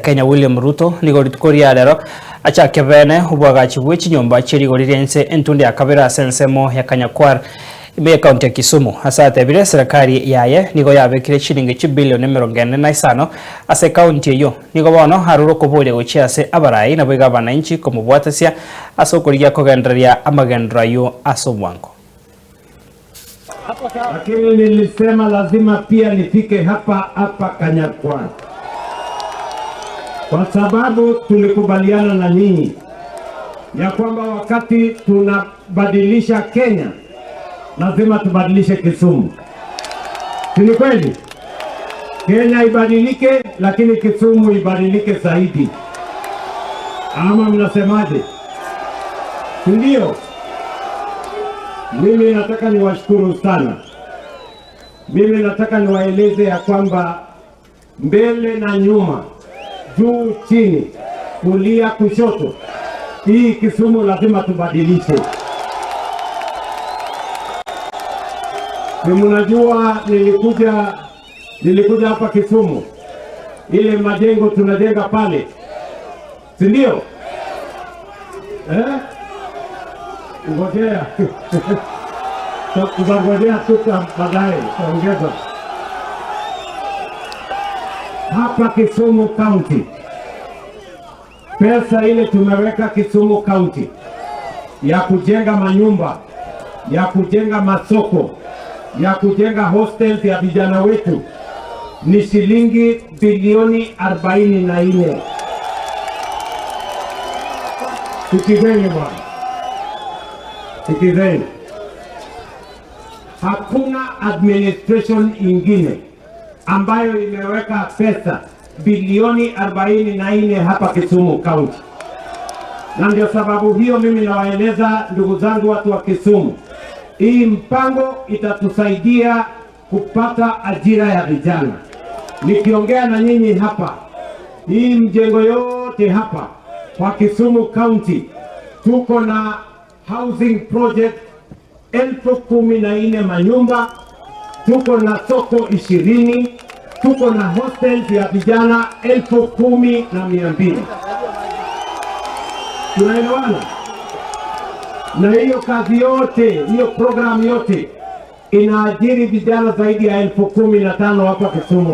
Kenya William Ruto nigo rituko ria rero achake bene obwagachi bwe chinyomba chirigori riense entunde ya kabera ase ensemo ya Kanyakwar ime county ya Kisumu. Ase atebire serikali yaye nigo yabekire chilingi chibilioni 45 ase county eyo. Nigo bono haruro koboria gochia ase abarai nabo iga abananchi komobwatasia ase okorigia kogendereria amagendero ayo ase obwango. Lakini nilisema lazima pia nifike hapa hapa Kanyakwar kwa sababu tulikubaliana na nyinyi ya kwamba wakati tunabadilisha Kenya lazima tubadilishe Kisumu. Si ni kweli? Kenya ibadilike, lakini Kisumu ibadilike zaidi, ama mnasemaje? Si ndio? Mimi nataka niwashukuru sana. Mimi nataka niwaeleze ya kwamba mbele na nyuma, juu chini, kulia kushoto, hii Kisumu lazima tubadilishe. Ni mnajua nilikuja hapa Kisumu, ile majengo tunajenga pale, si ndio? Eh? Ngojea. Tutangojea tuta baadaye tutaongeza. Hapa Kisumu County, pesa ile tumeweka Kisumu County ya kujenga manyumba, ya kujenga masoko, ya kujenga hostels ya vijana wetu ni shilingi bilioni 44. Sikizeni bwana, sikizeni. Hakuna administration ingine ambayo imeweka pesa bilioni 44 hapa Kisumu County, na ndio sababu hiyo mimi nawaeleza ndugu zangu watu wa Kisumu, hii mpango itatusaidia kupata ajira ya vijana. Nikiongea na nyinyi hapa, hii mjengo yote hapa kwa Kisumu County tuko na housing project 14,000 manyumba, tuko na soko 20, tuko na hostels ya vijana 10,200. Tunaelewana? Na hiyo kazi yote, hiyo program yote inaajiri vijana zaidi ya 15,000 hapa Kisumu.